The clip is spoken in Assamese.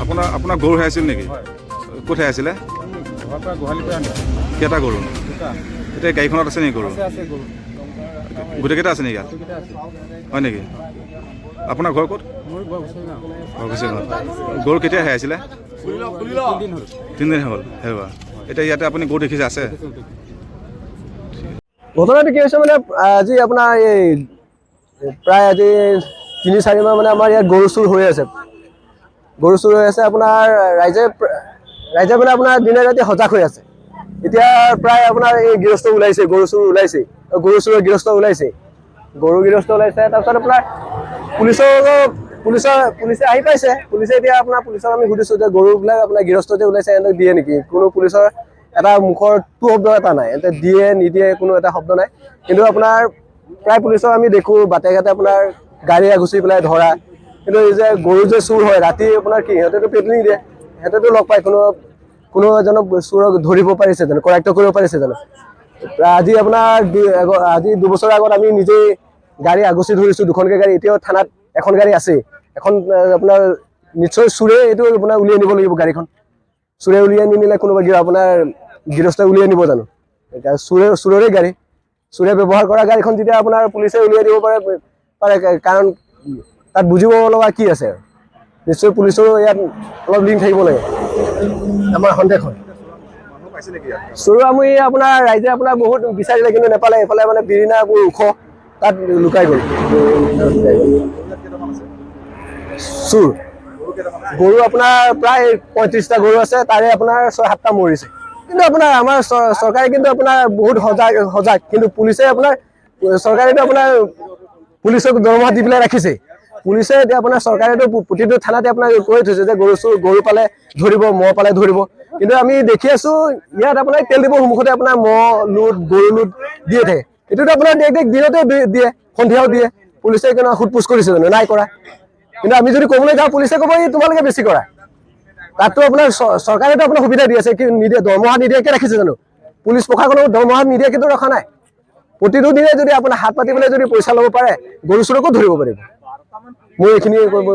আপোনাৰ গৰু হেৰাইছিল নেকি? ক'ত হেৰাইছিলে? ঘৰৰ পৰা, গোহালিৰ পৰা আনিছোঁ। কেইটা গৰু? দুটা। এতিয়া গাড়ীখনত আছে নেকি গৰু? আছে, আছে গৰু। গোটেইকেইটা আছে নেকি ইয়াত? গোটেইকেইটা আছে। হয় নেকি? আপোনাৰ ঘৰ ক'ত? মোৰ ঘৰ গোসাইগাঁও। ঘৰ গোসাইগাঁৱত। গৰু কেতিয়া হেৰাইছিলে? 3 দিন হ'ল। 3 দিন হ'ল হেৰুৱা। এতিয়া ইয়াতে আপুনি গৰু দেখিছে, আছে? ঘটনাটো কি হৈছে মানে, আজি আপোনাৰ এই প্ৰায় আজি 3-4 মাহ মানে আমাৰ ইয়াত গৰু চুৰ হৈ আছে। গৰু চুৰ হৈ আছে। আপোনাৰ ৰাইজে মানে আপোনাৰ দিনে ৰাতি সজাগ হৈ আছে। এতিয়া প্ৰায় আপোনাৰ এই গৃহস্থ ওলাইছে, গৰু চুৰ ওলাইছে, গৰু চুৰৰ গৃহস্থ ওলাইছে, গৰু গৃহস্থ ওলাইছে। তাৰপিছত আপোনাৰ পুলিচৰ পুলিচৰ পুলিচে আহি পাইছে। পুলিচে এতিয়া আপোনাৰ পুলিচক আমি সুধিছোঁ যে গৰুবিলাক আপোনাৰ গৃহস্থ যে ওলাইছে, এহঁতক দিয়ে নেকি? কোনো পুলিচৰ এটা মুখৰ টু শব্দ এটা নাই। এহঁতে দিয়ে নিদিয়ে কোনো এটা শব্দ নাই। কিন্তু আপোনাৰ প্ৰায় পুলিচক আমি দেখোঁ বাটে ঘাটে আপোনাৰ গাড়ী আগুচি পেলাই ধৰা। কিন্তু এই যে গৰু যে চুৰ হয় ৰাতি, আপোনাৰ কি সিহঁতেতো পেট্ৰলিং দিয়ে, সিহঁতেতো লগ পায়। কোনো কোনো এজনক চোৰক ধৰিব পাৰিছে জানো? কৰায়ত্ব কৰিব পাৰিছে জানো? আজি আপোনাৰ আজি 2 বছৰৰ আগত আমি নিজেই গাড়ী আগুচি ধৰিছোঁ, দুখনকৈ গাড়ী। এতিয়াও থানাত এখন গাড়ী আছেই। এখন আপোনাৰ নিশ্চয় চোৰে এইটো আপোনাৰ উলিয়াই নিব লাগিব গাড়ীখন। চোৰে উলিয়াই নিনিলে কোনোবা আপোনাৰ গৃহস্থই উলিয়াই নিব জানো? এতিয়া চোৰৰে গাড়ী, চোৰে ব্যৱহাৰ কৰা গাড়ীখন যেতিয়া আপোনাৰ পুলিচে উলিয়াই দিব পাৰে পাৰে কাৰণ তাত বুজিব লগা কি আছে আৰু? নিশ্চয় পুলিচৰো ইয়াত অলপ লিংক থাকিব লাগে, আমাৰ সন্দেহ হয়। মানুহ পাইছে নেকি ইয়াত? চোৰ আমি আপোনাৰ ৰাইজে আপোনাৰ বহুত বিচাৰিলে, কিন্তু নেপালে। এইফালে মানে বিৰিণাবোৰ ওখ, তাত লুকাই গ'ল, লুকাই গ'ল। ইয়াত কেইটামান আছে? চোৰ গৰু কেইটামান আছে? গৰু আপোনাৰ প্ৰায় 35টা গৰু আছে, তাৰে আপোনাৰ 6-7টা মৰিছে। কিন্তু আপোনাৰ আমাৰ চৰকাৰে কিন্তু আপোনাৰ বহুত সজাগ সজাগ। কিন্তু পুলিচে আপোনাৰ, চৰকাৰেতো আপোনাৰ পুলিচক দৰমহা দি পেলাই ৰাখিছে। পুলিচে এতিয়া আপোনাৰ চৰকাৰেতো প্ৰতিটো থানাতে আপোনাৰ কৈ থৈছে যে গৰু চোৰ, গৰু পালে ধৰিব, ম'হ পালে ধৰিব। কিন্তু আমি দেখি আছো, ইয়াত আপোনাৰ তেল ডিপুৰ সন্মুখতে আপোনাৰ ম'হ লুট, গৰু লুট দিয়ে থাকে। এইটোতো আপোনাৰ দিনতে দিয়ে, সন্ধিয়াও দিয়ে। পুলিচে কেনে সোধ পোছ কৰিছে জানো? নাই কৰা। কিন্তু আমি যদি ক'বলৈ যাওঁ, পুলিচে ক'ব, এই তোমালোকে বেছি কৰা। তাততো আপোনাৰ চৰকাৰেতো আপোনাৰ সুবিধা দি আছে কি নিদিয়ে? দৰমহা নিদিয়াকে ৰাখিছে জানো? পুলিচ প্ৰশাসনক দৰমহা নিদিয়াকেতো ৰখা নাই। প্ৰতিটো দিনে যদি আপোনাৰ হাত পাতি পেলাই যদি পইচা ল'ব পাৰে, গৰু চোৰকো ধৰিব পাৰিব। মোৰ এইখিনি কৰিব।